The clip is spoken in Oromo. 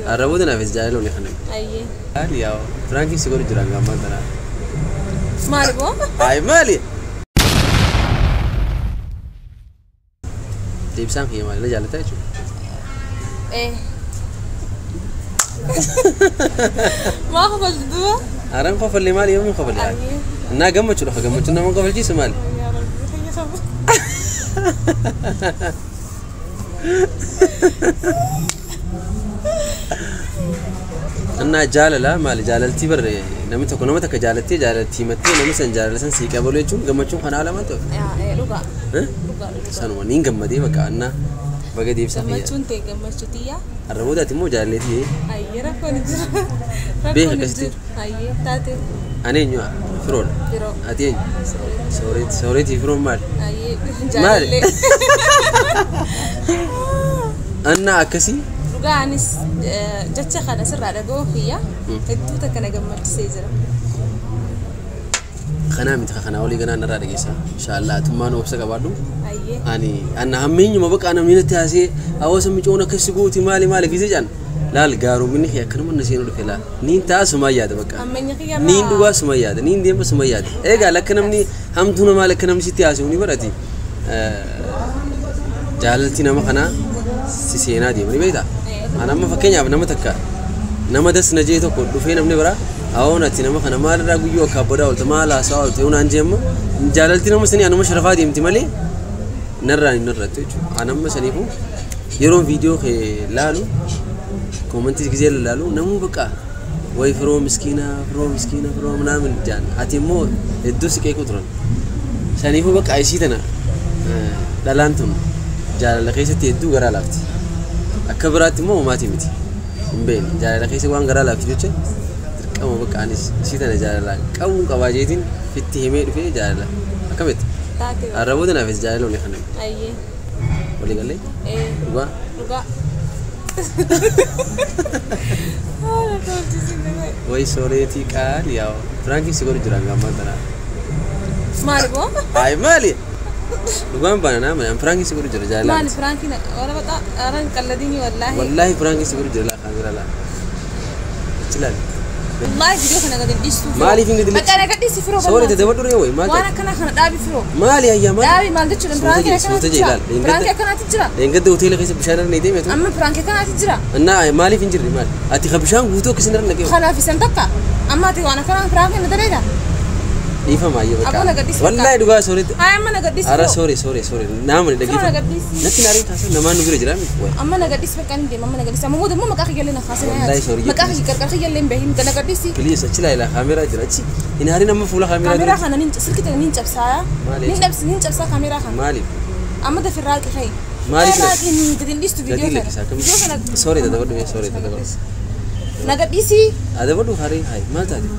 Har'a booda naafis jaalala olii kana. Ayyee. Maali yaa prankiin si godhu jira ammaan tanaa. Maali boo? Ay maali? Deebisaan kiyya maali na jaalataa jechuudha. Eh. Maa kofaltu duuba? Haaraan kofallee maali yoomii kofallee? Ayyee. Innaa gammachuudha ka gammachuun nama kofalchiisu maali? Yaa Rabbi kiyya saba. Innaa jaalala maali jaalaltii barre namni tokko nama takka jaalattee jaalaltii himattee namni san jaalala san sii qabalu jechuun gammachuun kana haala maal ta'u? Yaa dhugaa. Dhugaa dhugaa. Sanuma niin gammadee bakka annaa baga deebisaa kiyya. Gammachuun ta'e gammachuu tiyyaa. Har'a booda ati immoo jaalalleetii Ayyee rakkoon hin jiru. Beeka Rakkoon hin akkasitti. jiru. Ayyee taate Ani eenyu firoodha. firoo. Ati eenyu? Sooreeti. Sooreetii firoon maali? Ayyee Maali? jaalallee. Annaa akkasii Dhugaa anis jecha kana sirraa dhaga'uu kiyya hedduu takka na gammachisee jira. Kanaa miti kanaa olii ganaa narraa dhageessa. Inshaallah atummaan obsa qabaadhu. Ayyee. Ani anna hammeenyuma bakka namni natti haasee hawaasa micoon akkasi gooti maali maali gisee jedhan laal gaarumminni kee akkanuma na seenuu dhufe laal niin ta'a sumaa yaada bakka. Hammeenya kiyya Niin dhugaa suma yaada niin deema suma yaada. Egaa lakka namni hamtuu namaa lakka namni sitti haasa'u ni barati. Jaalalti nama kanaa si seenaa deema ni beektaa? Ani amma fakkeenyaaf nama takka nama das na jee tokko dhufee namni biraa hawaon ati nama kana maalirraa guyyuu akka abbadaa oolte maal haasaa oolte yoo naan jeemma jaalalti nama sanii anuma sharafaa deemti malee narraan hin narrattu jechuudha. Ani amma saniifuu yeroon viidiyoo kee laalu koomantii gisee laalu namuu bakka way firoo miskiina firoo miskiina firoo minaamin jaan ati immoo hedduu si qeequ turan. Saniifuu bakka isii tana dhalaan tun jaalala keessatti hedduu garaa laafti. Akka biraatti immoo homaatii miti. Hin beekne jaalala keessa waan garaa laafti jecha dirqama bakka anis isii tana jaalala qabuun qabaa jeetiin fitti himee dhufee jaalala akkamitti? Taate. Har'a booda naafis jaalala olii kana Ayyee. walii galee Eh dhugaa dhugaa. Haala tolchisiin. Way sooreetii qaali yaa prankiin si godhu jira ammaan tanaa. Maali boo? Ay maali? Dhugaan baana naa malee prankiin si godhu jira jaalala. Maali prankiin wara baqa aran qalladini wallaahi. Wallaahi prankiin si godhu jira laa kaameraa laa. Achi laali. Wallaahi viidiyoo kana gadi dhiistu. Maaliif hin gadi Bakka na gadhiisi firoo. Soorete dabadhu ree way maal Waan taate? akkana kana dhaabi firoo. Maali ayyaa maali? Dhaabi maal jechuudha prankiin Suuta akkanaatti jee jira. ilaali. Prankiin akkanaatti jira. Leengadda hoteela keessa bishaan irra deeme tu. Amma prankiin akkanaatti jira. Annaa maaliif hin jirre maali? Ati ka bishaan guutuu akkasiin irra naqee Kanaaf isan takka. Amma ati waan akkanaa prankiin na daleeda. dhiifama ayyee Aboo na gadhiisi bakka. Wallaahi dhugaa soorete. Haa amma na gadhiisi Ara firoo. soore soore soore naamani Firoo na dhaggeeffadhu. gadhiisi. Natti naariin taasisan namaan nu bira jira miti. Wayi. Amma na gadhiisi bakka inni deema amma na gadhiisi. Amma mootummaa maqaa kiyyallee na kaasee na Wallaahi yaati. sorry. Maqaa kiyya qarqara kiyyallee hin bahin na gadhiisi. Please achi laa ilaa kaameraa jira achi. Hin haariin amma fuula kaameraa Kaameraa dura. kana nin silki tana nin cabsaa. Maali? Nin dhabsi nin cabsaa kaameraa kana. Maaliif? Amma dafirraa qixee. Maaliif Raaqi gadi hin dhiistu Gadi viidiyoo kana. lakkisa akkamitti? Viidiyoo kana Soore dadabadhu mee soore dadabadhu. na gadhiisi. Adabadhu haree hayi maal taate?